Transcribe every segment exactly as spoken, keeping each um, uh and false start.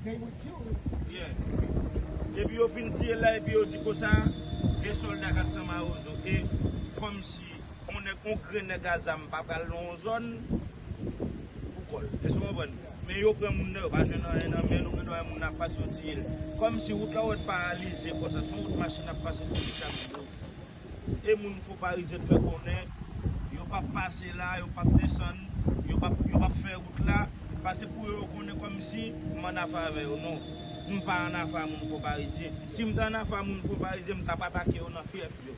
Yeah. Epi yo fin tiye la, epi yo di konsa, e sòlda kat san Mawozo, e kòmsi yon nèg, yon grenn nèg a zam pa pral nan yon zòn pou kò l. Èske w konprann? Men yo pran moun nan, yo pa jwenn anyen nan men l, ou gen dwa wè moun nan ap pase, yo tiye l. Kòmsi wout la w wè paralize konsa, se yon wout machin ap pase sou li chak jou. E moun Fon Parizyen fè konnen, yo p ap pase la, yo p ap desann, yo p ap, yo p ap fè wout la, paske pou yo, yo konnen kòmsi m ann afè avè yo. Non, m pa ann afè a moun Fon Parizyen. Si m te ann afè a moun Fon Parizyen, m t ap atake yo nan fyèf yo.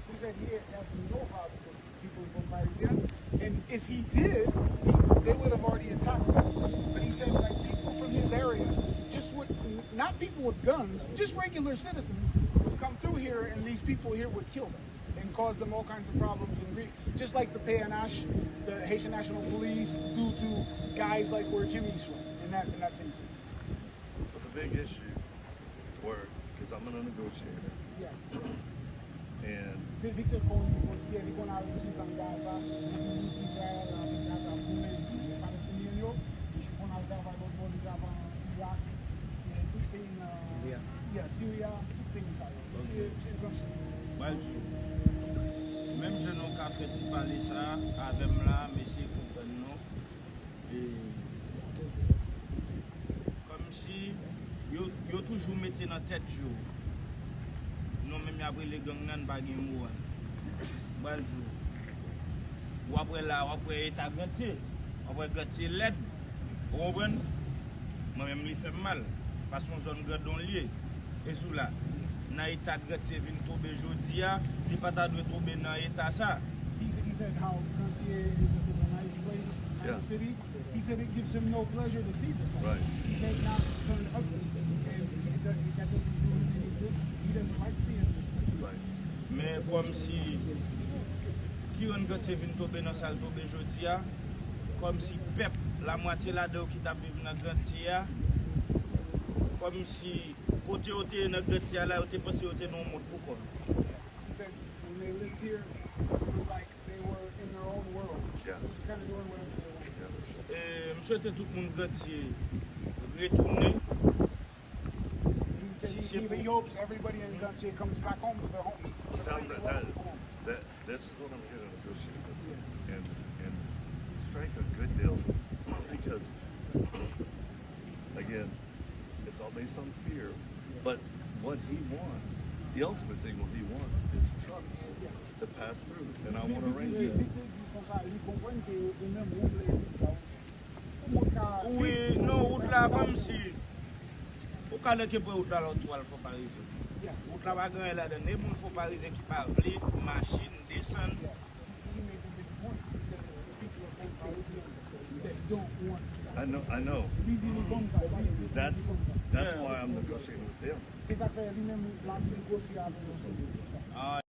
He said he has no problem with people from Parizien, and if he did, he, they would have already attacked them. But he said, like, people from his area, just with, not people with guns, just regular citizens, would come through here, and these people here would kill them and cause them all kinds of problems and grief, just like the P N H, the Haitian National Police, do to guys like where Jimmy's from, in that, in that same city. But the big issue were, because I'm gonna negotiate it. Yeah. And Vi- Victor konn negosye, li konn al desann Gaza, epi Izrayèl avèk Gaza, goumen Palestinyen yo, misye konn al travay lòt bò, li travay an Irak, e tout peyi nan Syria. Yeah, Syria, tout peyi sa yo. Misye, Ok. Misye gran chèf. Mwen di w, menm jan nou ka fè ti pale sa avè m la, m eseye konprann nou. E, kòmsi yo, yo toujou mete nan tèt yo, nou menm y ap rele gang nan, n pa gen mo a. M pral di w, w ap wè la, w ap wè eta Gantye, w ap wè Gantye lèd, ou konprann? Mwen menm li fè m mal, paske yon zòn grandon l ye, e sou la, nan eta Gantye vin tonbe jodi a, li pa ta dwe tonbe nan eta sa. He said, he said how Gantye is a, is a nice place, nice Yeah. city. He said it gives him no pleasure to see this. Like, Right. He said now it's turned ugly, and it does, that doesn't do him any good. He doesn't like seeing this place. Right. Men kòmsi ki rann Gantye vin tonbe nan sa l tonbe jodi a, kòmsi pèp, lamwatye ladan yo ki t ap viv nan Gantye a, kòmsi kote yo te ye nan Gantye a la, yo te panse yo te nan yon mond pou kò yo. He said when they lived here, it was like they were in their own world. Yeah. Just kinda doing whatever they wanted. Yeah. E, m swete tout moun Gantye retounen. He said Si he, se he, pou he hopes everybody in Gantye comes back home to their homes. Tell them that, that, that, this is what I'm here to negotiate with. Yeah. And, and strike a good deal because, again, it's all based on fear. But what he wants, the ultimate thing, what he wants is trucks to pass through. And I want to arrange it. Victor di konsa, li konprann ke yo menm woule. Wi, non, wout la kòmsi ou ka nèke pran wout la lòt ou al Fon Parizyen. Wout la pa gen anyen ladan l. E moun Fon Parizyen ki pa vle machin desann. I know, I know. That's, that's Yeah. why I'm negotiating with them. Se sa k fè li menm l ap negosye avè yo sou sa. Ah,